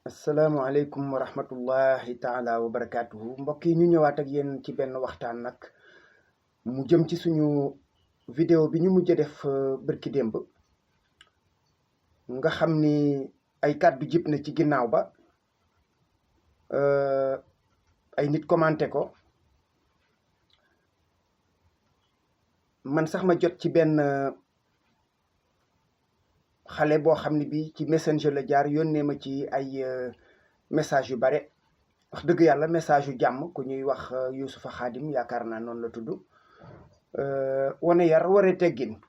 asalaamualeykum wa rahmatullahi taala wa barakaatuhu mbokk yi ñu ñëwaat ak yéen ci benn waxtaan nag mu jëm ci suñu vidéo bi ñu mujj def bërki démb nga xam ni ay kàddu jib na ci ginnaaw ba ay nit commenté ko man sax ma jot ci benn xale boo xam ne bi ci messenger la jaar yónnee ma ci ay message yu bare wax dëgg yàlla message yu jàmm ku ñuy wax Yuusufa Xaadim yaakaar naa noonu la tudd wane yar ware teggin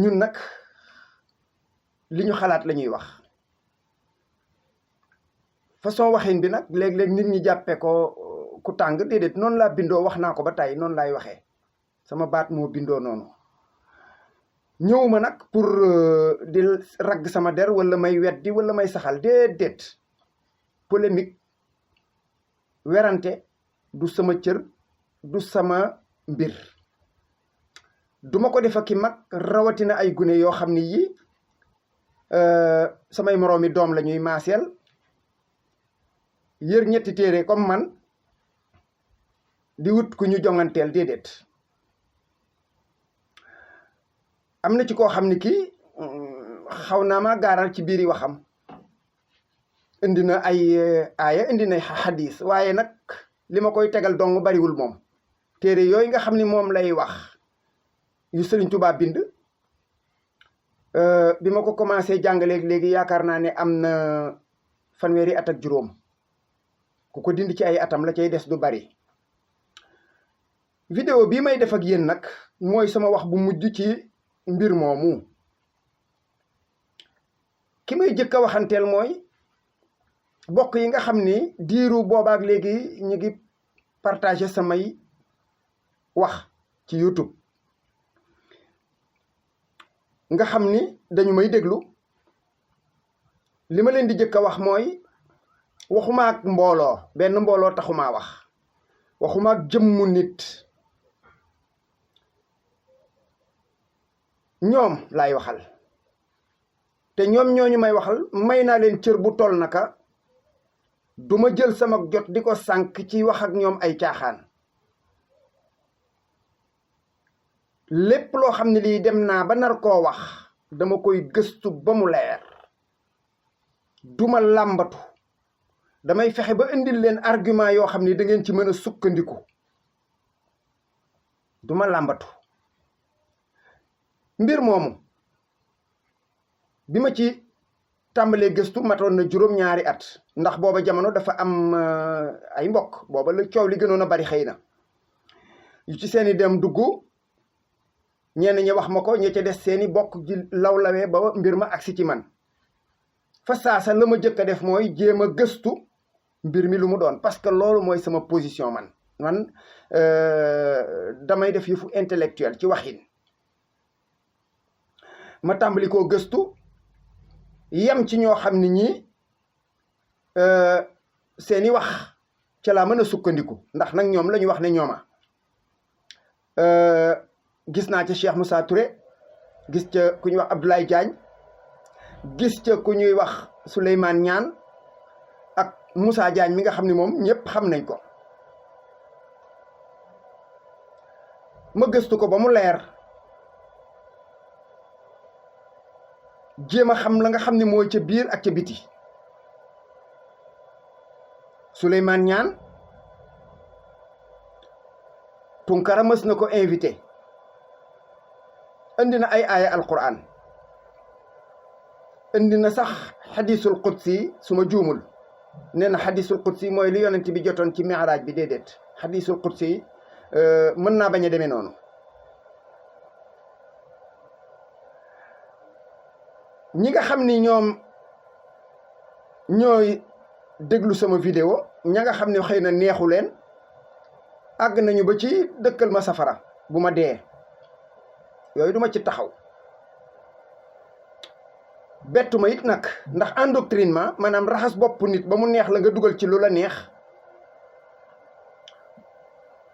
ñun nag li ñu xalaat la ñuy wax façon waxin bi nag léeg-léeg nit ñi jàppee ko ku tàng déedéet noonu laa bindoo wax naa ko ba tey noonu laay waxee sama baat moo bindoo noonu ñëwuma nag pour di ragg sama der wala may weddi wala may saxal déedéet polémique werante du sama cër du sama mbir duma ko def ak ki mag rawatina ay gune yoo xam ni yi samay moroomi doom la ñuy maaseel yër ñetti téere comme man di wut ku ñu jonganteel déedéet am na ci koo xam ni kii xaw naa ma gaaral ci biiri waxam indi na ay aaya indi na xadis waaye nag li ma koy tegal dong bariwul moom téere yooyu nga xam ni moom lay wax yu Sëriñ Tuubaa bind bi ma ko commencé jàngaleeg léegi yaakaar naa ne am na fanweeri at ak juróom ku ko dindi ci ay atam la cay des du bari vidéo bii may def ak yéen nag mooy sama wax bu mujj ci mbir moomu ki may jëkk a waxanteel mooy bokk yi nga xam ni diiru boobaak léegi ñu ngi partager samay wax ci YouTube nga xam ni dañu may déglu li ma leen di jëkk a wax mooy waxuma ak mbooloo benn mbooloo taxumaa wax waxuma ak jëmmu nit ñoom laay waxal te ñoom ñooñu may waxal may naa leen cër bu toll naka duma jël sama jot di ko sànk ci wax ak ñoom ay caaxaan lépp loo xam ne lii dem naa ba nar koo wax dama koy gëstu ba mu leer duma làmbatu damay fexe ba indil leen argument yoo xam ne da ngeen ci mën a sukkandiku duma làmbatu mbir moomu bi ma ci tàmbalee gëstu matoon na juróom-ñaari at ndax booba jamono dafa am ay mbokk booba la coow li gënoon a bari xëy na yu ci seeni dem dugg ñenn ñi wax ma ko ña ca des seeni bokk ji law-lawee ba mbir ma agsi ci man fa saasa la ma jëkk a def mooy jéem a gëstu mbir mi lu mu doon parce que loolu mooy sama position man damay def yëfu intellectuel ci waxin ma tàmbali koo gëstu yem ci ñoo xam ni ñi seeni wax ca laa mën a sukkandiku ndax nag ñoom la ñu wax ne ñooma gis naa ca Cheikh Moussa Touré gis ca ku ñuy wax Abdoulaye Diagne gis ca ku ñuy wax Souleymane Niane ak Moussa Diagne mi nga xam ne moom ñëpp xam nañ ko ma gëstu ko ba mu leer jéem a xam la nga xam ne mooy ca biir ak ca biti Souleymane Niane Tunkara mës na ko invité indi na ay aaya alquran indi na sax xadisul qudsi su ma juumul nee na xadisul qudsi mooy li yonent bi jotoon ci mi'raaj bi déedéet xadisul qudsi mën naa bañ a demee noonu ñi nga xam ni ñoom ñooy déglu sama vidéo ña nga xam ne xëy na neexu leen àgg nañu ba ci dëkkal ma safara bu ma dee yooyu duma ci taxaw bettu ma it nag ndax endoctrinement maanaam raxas bopp nit ba mu neex la nga dugal ci lu la neex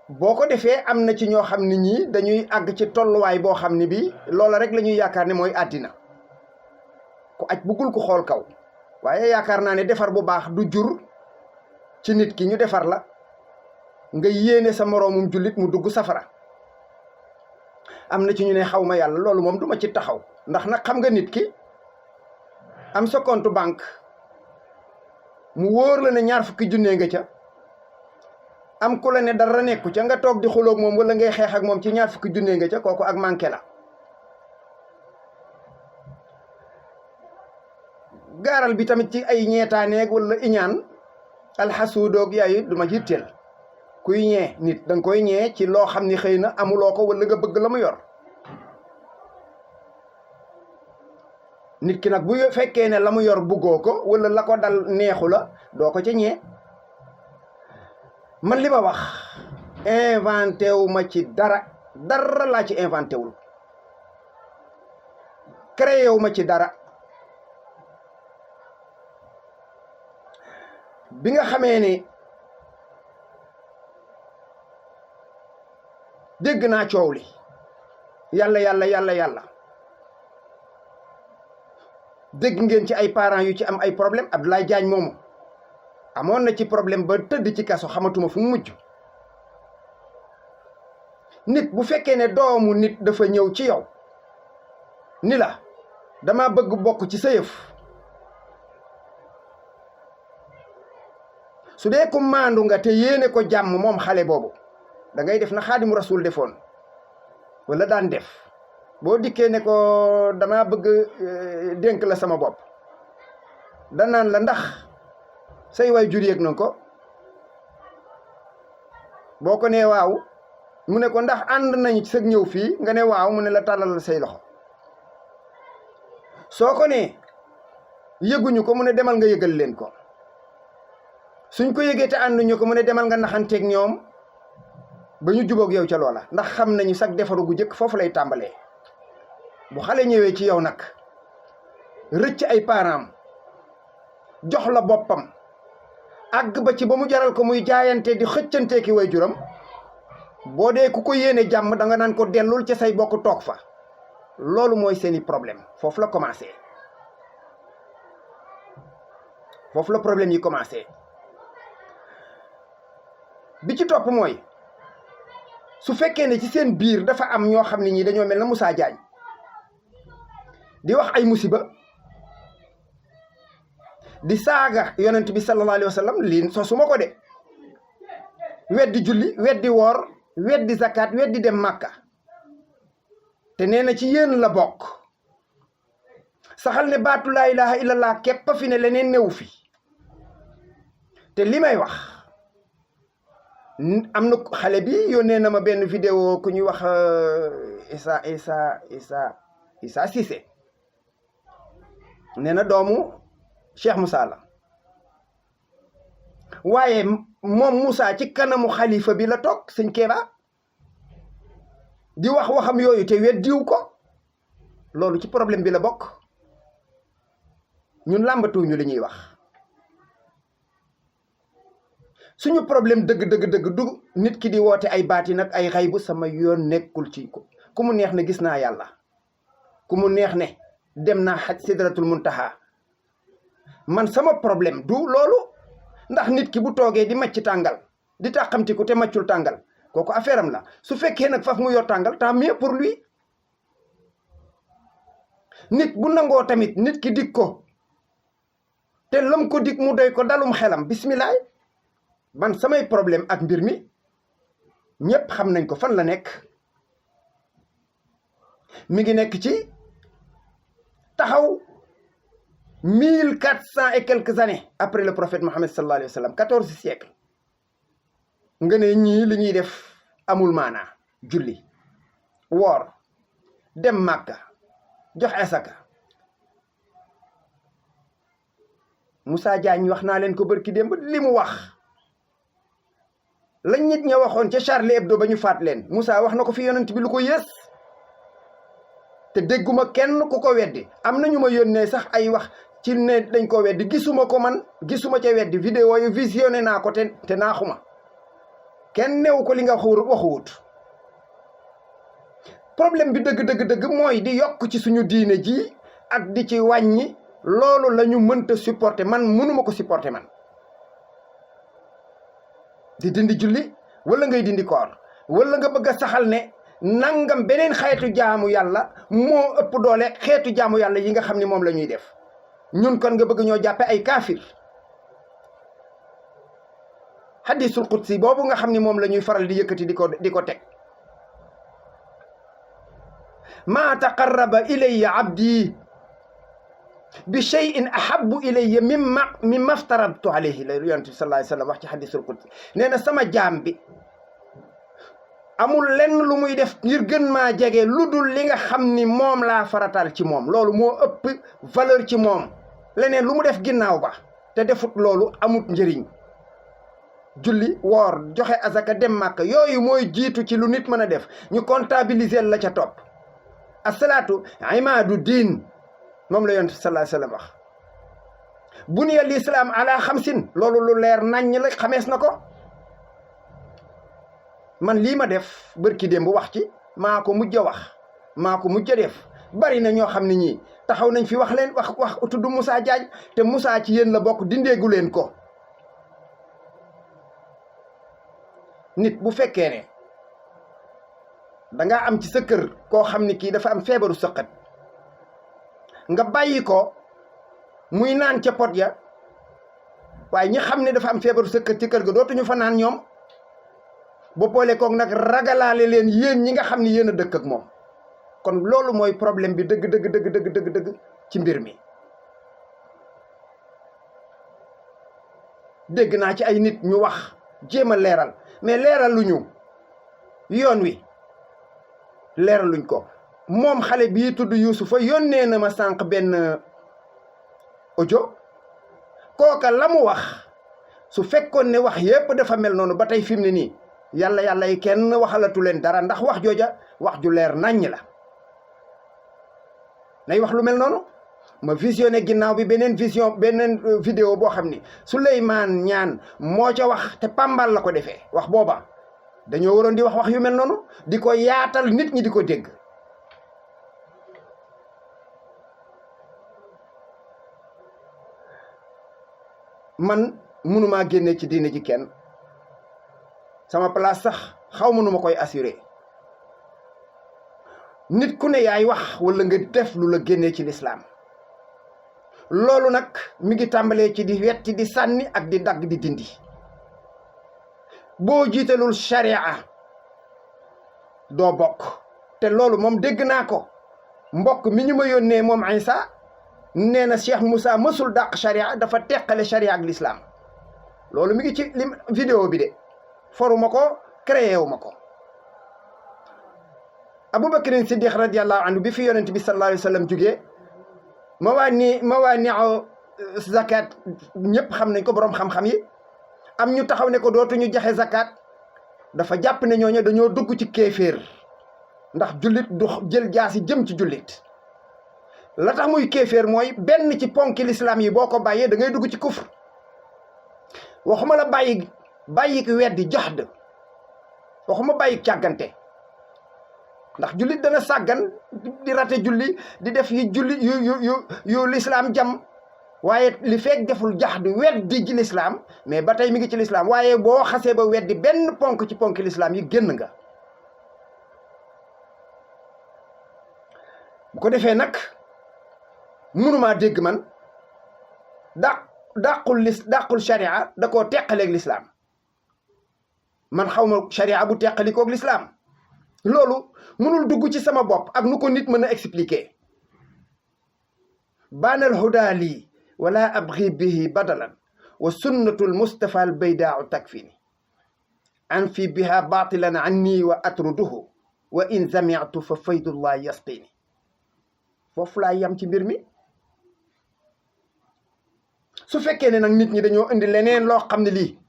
boo ko defee am na ci ñoo xam ne ñii dañuy àgg ci tolluwaay boo xam ne bi loola rek la ñuy yaakaar ne mooy àddina ku aj bëggul ku xool kaw waaye yaakaar naa ne defar bu baax du jur ci nit ki ñu defar la nga yéene sa moroomum jullit mu dugg safara. am na ci ñu ne xaw ma yàlla loolu moom duma ci taxaw ndax nag xam nga nit ki am sa compte banque mu wóor la ne 20 000 nga ca am ku la ne dara nekku ca nga toog di xuloog moom wala ngay xeex ak moom ci 20 000 nga ca kooku ak manqué la. gaaral bi tamit ci ay ñeetaaneeg wala iñaan alxasuudoog yaayu du ma jitteel kuy ñee nit danga koy ñee ci loo xam ni xëy na amuloo ko wala nga bëgg la mu yor. nit ki nag bu fekkee ne la mu yor bëggoo ko wala la ko dal neexu la doo ko ca ñee. man li ma wax inventé wu ma ci dara laa ci inventé wul créé wu ma ci dara. bi nga xamee ne dégg naa coow li yàlla dégg ngeen ci ay parents yu ci am ay problème Abdoulaye Diagne moomu amoon na ci problème ba tëdd ci kaso xamatuma fu mu mujj. nit bu fekkee ne doomu nit dafa ñëw ci yow ni la dama bëgg bokk ci sa yëf su dee ko maandu nga te yéene ko jàmm moom xale boobu da ngay def na Xaadimu Rasuul defoon wala daan def boo dikkee ne ko dama bëgg dénk la sama bopp danaan la ndax say waay jur yëg na ko boo ko nee waaw mu ne ko ndax ànd nañ ci sëg ñëw fii nga ne waaw mu ne la tàllal say loxo soo ko nee yëguñu ko mu ne demal nga yëgal leen ko suñ ko yëgee te ànduñu ko mu ne demal nga naxanteeg ñoom ba ñu jubóog yow ca loola ndax xam nañu sax defaru gu jëkk foofu lay tàmbalee. bu xale ñëwee ci yow nag rëcc ay parents jox la boppam àgg ba ci ba mu jaral ko muy jaayante di xëccantee ki way juram boo dee ku ko yéene jàmm da nga naan ko dellul ca say bokk toog fa. loolu mooy seeni problème foofu la commencé foofu la problème yi commencé. bi ci topp mooy su fekkee ne ci seen biir dafa am ñoo xam ne ñi dañoo mel na Moussa Diagne di wax ay musiba di saaga yonent bi sallallahu alayhi wa sallam lii sosuma ko de weddi julli weddi woor weddi zakat weddi dem Màkka te nee na ci yéen la bokk saxal ne baatu laa ilaha illallah képp fi ne leneen newu fi te li may wax am na xale bi yónnee na ma benn vidéo ku ñuy wax Issa Cissé nee na doomu Cheikh Moussa la waaye moom Moussa ci kanamu xalifa bi la toog sëñ Kéba di wax waxam yooyu te weddiw ko loolu ci problème bi la bokk. ñun làmbatuñu li ñuy wax suñu problème dëgg du nit ki di woote ay baati nag ay xaybu sama yoon nekkul ci ko ku mu neex ne gis naa yàlla ku mu neex ne dem naa xaj sidratul muntaha man sama problème du loolu ndax nit ki bu toogee di macc tàngal di tàqamtiku te maccul tàngal kooku affaire am la su fekkee nag faf mu yor tàngal tant mieux pour lui. nit bu nangoo tamit nit ki dig ko te lam ko dig mu doy ko dalum xelam bismillah. man samay problème ak mbir mi ñëpp xam nañ ko fan la nekk mi ngi nekk ci taxaw 1400 et quelques années après le prophète Mohammed sallallahu alayhi wa sallam 14 siècles nga ne ñii li ñuy def amul maanaa julli woor dem Màkka jox asaka. Moussa Diagne wax naa leen ko barki démb li mu wax lañ nit ña waxoon ca Charlie Hebdo ba ñu faat leen Moussa wax na ko fi yonent bi lu ko yées te dégguma kenn ku ko weddi. am na ñu ma yónnee sax ay wax ci ne dañ ko weddi gisuma ko man gisuma ca weddi vidéo yu visionné naa ko te naaxuma kenn newu ko li nga waxuwut. problème bi dëgg mooy di yokk ci suñu diine ji ak di ci wàññi loolu la ñu mënta supporter. Man mënuma ko supporter man di dindi julli wala ngay dindi koor wala nga bëgg a saxal ne nangam beneen xeetu jaamu yàlla moo ëpp doole xeetu jaamu yàlla yi nga xam ni moom la ñuy def. ñun kon nga bëgg ñoo jàppe ay kaafir. hadisul qudsi boobu nga xam ni moom la ñuy faral di yëkkati di ko teg, maa taqarraba ilayya abdi bi shay'in ahabbu ilayya mimma aftaradtu alayhi la yonent bi sallallahu alayhi wa sallam wax ci hadisul qudsi. nee na sama jaam bi amul lenn lu muy def ngir gën maa jege lu dul li nga xam ni moom laa faratal ci moom. loolu moo ëpp valeur ci moom. leneen lu mu def ginnaaw ba te defut loolu amut njëriñ. julli, woor, joxe azaka, dem màkk, yooyu mooy jiitu ci lu nit mën a def. ñu comptabiliser la ca topp. asalaatu imaadu diin moom la yonent sallallahu alayhi wa sallam wax. buniya lislaam ala xamsin, loolu lu leer naññ la, xamees na ko. man lii ma def bërki démb bu wax ci maa ko mujj a wax, maa ko mujj a def. bari na ñoo xam ne ñii taxaw nañ fi wax leen wax tudd Moussa Diagne, te Moussa ci yéen la bokk, dindeegu leen ko. nit bu fekkee ne dangaa am ci sa kër koo xam ni kii dafa am feebaru sëqat, nga bàyyi ko muy naan ca pot ya, waaye ñi xam ne dafa am feebaru sëqat ci kër ga dootuñu fa naan ñoom. ba boole koog nag ragalaale leen yéen ñi nga xam ni yéen a dëkk ak moom. kon loolu mooy problème bi dëgg ci mbir mi. dégg naa ci ay nit ñu wax jéem a leeral, mais leeraluñu yoon wi, leeraluñ ko. moom xale bii tudd Yuusufa yónnee na ma sànq benn audio. kooka la mu wax su fekkoon ne wax yépp dafa mel noonu ba tey fi mu ne nii yàlla yi kenn waxalatu leen dara, ndax wax jooja wax ju leer naññ la. nay wax lu mel noonu. ma visionné ginnaaw bi beneen vidéo boo xam ni Souleymane Niane moo ca wax, te Pambal la ko defee. wax booba dañoo waroon di wax yu mel noonu, di ko yaatal nit ñi di ko dégg. man mënumaa génne ci diine ji kenn, sama place sax xaw ma nu ma koy assuré. nit ku ne yaay wax wala nga def lu la génnee ci lislaam. loolu nag mi ngi tàmbalee ci di wetti, di sànni ak di dagg, di dindi. boo jiitalul sharia doo bokk. te loolu moom dégg naa ko. mbokk mi ñu ma yónnee moom Isa nee na Cheikh Moussa mësul dàq sharia, dafa teqale sharia ak lislaam. loolu mi ngi ci vidéo bi de, foruma ko, créé wu ma ko. Abubakar Siddiq radiyallahu anhu bi fi yonent bi sallallahu alayhi wa sallam jógee, mawaani'u zakat ñëpp xam nañ ko, boroom xam-xam yi am ñu taxaw ne ko dootuñu joxe zakat. dafa jàpp ne ñooñu dañoo dugg ci kéeféer, ndax jullit du jël jaasi jëm ci jullit. la tax muy kéeféer mooy benn ci ponki lislaam yi boo ko bàyyee da ngay dugg ci kufr. waxuma la bàyyi weddi jaxd, waxuma bàyyi càggante, ndax jullit dana sàggan di rate julli, di def yi julli yu lislaam jam, waaye li fekk deful jaxd weddi ci lislaam, mais ba tey mi ngi ci lislaam. waaye boo xasee ba weddi benn ponk ci ponki lislaam yi génn nga. bu ko defee nag mënumaa dégg man dàqul sharia da koo teqaleeg lislaam. man xaw ma sharia bu teqalikoog lislaam. loolu mënul dugg ci sama bopp ak nu ko nit mën a expliquer. baanal hudaa lii wala abghi bihi badalan wa sunnatul mustafa al baydaau takfini an fi biha batilan anni wa atruduhu wa in zami'tu fa faydullah yasqini. foofu laa yam ci mbir mi. su fekkee ne nag nit ñi dañoo indi leneen loo xam ne lii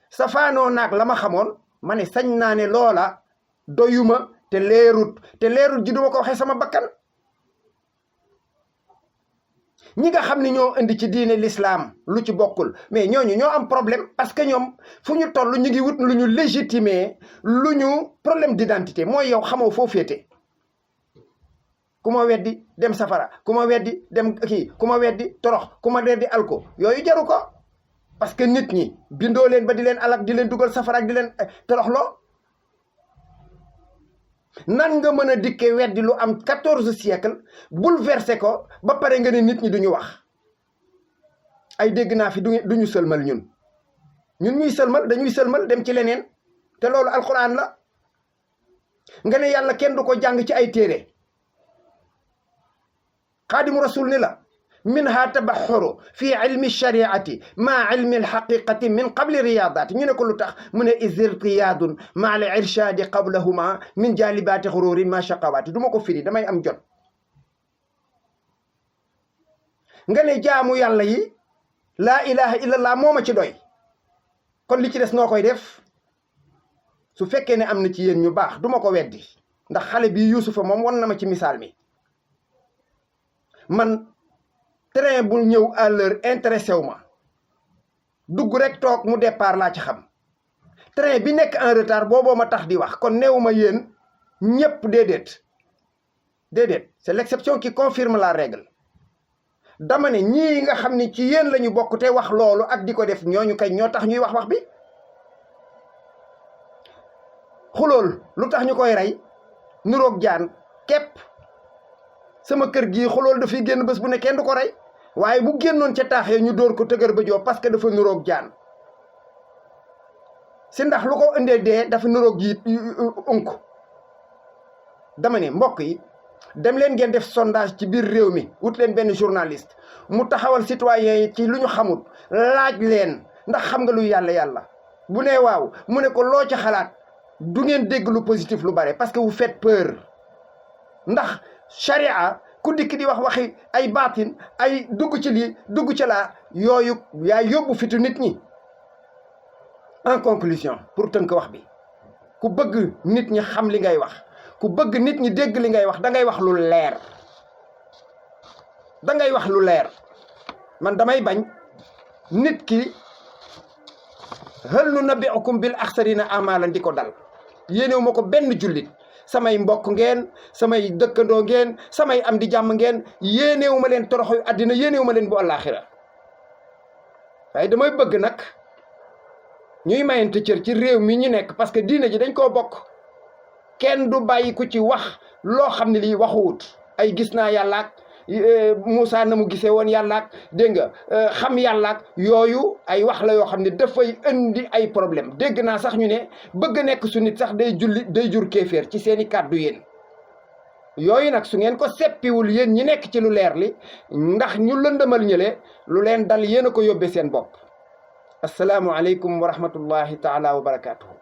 safaanoo naag la ma xamoon, ma ne sañ naa ne loola doyuma te leerut ji duma ko waxee sama bakkan. ñi nga xam ne ñoo indi ci diine l'islam lu ci bokkul, mais ñooñu ñoo am problème, parce que ñoom fu ñu toll ñu ngi wut lu ñu légitimer, lu ñu problème d'identité, mooy yow xamoo foo féete. ku ma weddi dem safara ku ma weddi dem kii ku ma weddi torox ku ma weddi alko yooyu jaru ko parce que nit ñi bindoo leen ba di leen alak di leen dugal safara ak di leen toroxloo. nan nga mën a dikkee weddi lu am 14 siècle bouleversé ko ba pare nga ne nit ñi duñu wax ay dégg naa fi duñu sëlmal ñun ñuy sëlmal dañuy sëlmal dem ci leneen te loolu alquran la nga ne yàlla kenn du ko jàng ci ay téere xaadimu rasul ni la minha tabaxuru fi ilmi shariati ma ilmi alxaqiqati min qabli riyadaati ñu ne ko lu tax mu ne isirtiyaadun ma al irshaadi qablahuma min jalibaati xururin ma shaqawaati du ma ko firi damay am jot nga ne jaamu yàlla yi laa ilaha illallah mooma ci doy kon li ci des noo koy def su fekkee ne am na ci yéen ñu baax du ma ko weddi ndax xale bi yuusufa moom wan na ma ci misaal mi man train bu ñëw à l'heure intéressé wu ma dugg rek toog mu départ laa ci xam train bi nekk en retard booboo ma tax di wax kon neewu ma yéen ñépp déedéet c'est l'exception qui confirme la règle dama ne ñii nga xam ni ci yéen la ñu bokk te wax loolu ak di ko def ñooñu kay ñoo tax ñuy wax bi xulool lu tax ñu koy rey nuroog jaan képp sama kër gii xulool dafay génn bés bu ne kenn du ko rey waaye bu génnoon ca taax ya ñu dóor ko tëgër ba joo parce que dafa nuroog jaan si ndax lu ko indee dee dafa nuroog yi unk dama ne mbokk yi dem leen ngeen def sondage ci biir réew mi wut leen benn journaliste mu taxawal citoyen yi ci lu ñu xamul laaj leen ndax xam nga luy yàlla bu nee waaw mu ne ko loo ca xalaat du ngeen dégg lu positif lu bare parce que vous faites peur ndax charia ku dikk di wax waxi ay baatin ay dugg ci lii dugg ci laa yooyu yaa yóbbu fitu nit ñi. En conclusion pour tënk wax bi ku bëgg nit ñi xam li ngay wax ku bëgg nit ñi dégg li ngay wax da ngay wax lu leer man damay bañ nit ki hal nunabbi'ukum bil axsarina a'malan di ko dal yéenewu ma ko benn jullit samay mbokk ngeen samay dëkkandoo ngeen samay am di jàmm ngeen yéenewu ma leen toroxoy àddina yéenewu ma leen bu àllaaxira waaye damay bëgg nag ñuy mayante cër ci réew mi ñu nekk parce que diine ji dañ koo bokk kenn du bàyyi ku ci wax loo xam ne lii waxuwut ay gis naa yàllaak Moussa na mu gisee woon yàllaak dégg nga xam yàllaak yooyu ay wax la yoo xam ne dafay indi ay problème dégg naa sax ñu ne bëgg nekk su nit sax day jur kéeféer ci seeni kàddu yéen yooyu nag su ngeen ko seppiwul yéen ñi nekk ci lu leer li ndax ñu lëndëmal ñële lu leen dal yéen a ko yóbbee seen bopp asalaamu aleykum wa rahmatullahi taala wa barakaatuhu